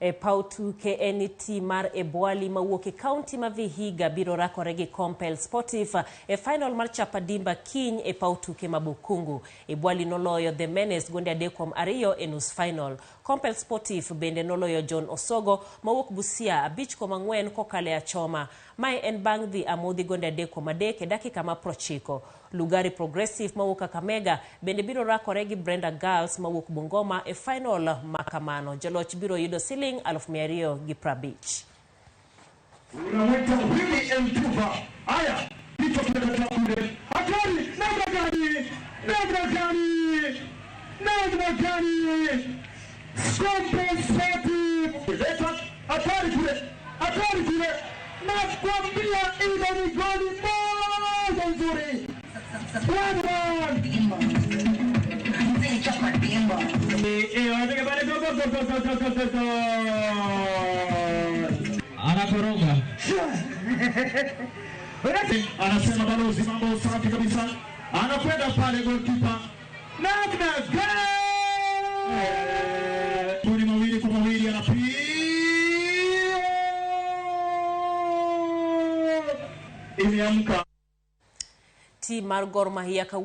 E paw tuke en ni tim mar Ebwali mawuok e kaunti ma Vihiga biro rakore gi Kompel Sportif e final mar Chapa Dimba kiny e paw tuke ma Bukhungu. Ebwali noloyo The Menace gonde 3-2 e nus final. Kompel Sportif bende noloyo John Osogo mawuok Busia 5-4 kokalo e achoma. Mae en bang' dhi amodhi gonde 3-3 e dakika ma 90. Lugari Progressive mawuok Kakamega bende biro rakore gi Brenda Girls mawuok Bungoma e final ma kamano. Joloch biro yudo siling 250,000. Unamwita Willy Mtuva. Haya, kichwa kinakataa kule. Hatari! Namna gani? Namna gani? Namna gani? Compensati! Leta hatari kule. Hatari kule. Nakwambia ile ni goli moja nzuri. Bwana. Eh, wanapiga pale go go go go go go go go. Anakoroga. Anasema balozi, mambo safi kabisa. Anakwenda pale goalkeeper. Namna gani? Tuni 2-2 anapiga. Imeamka. Tim mar Gor Mahia kawuono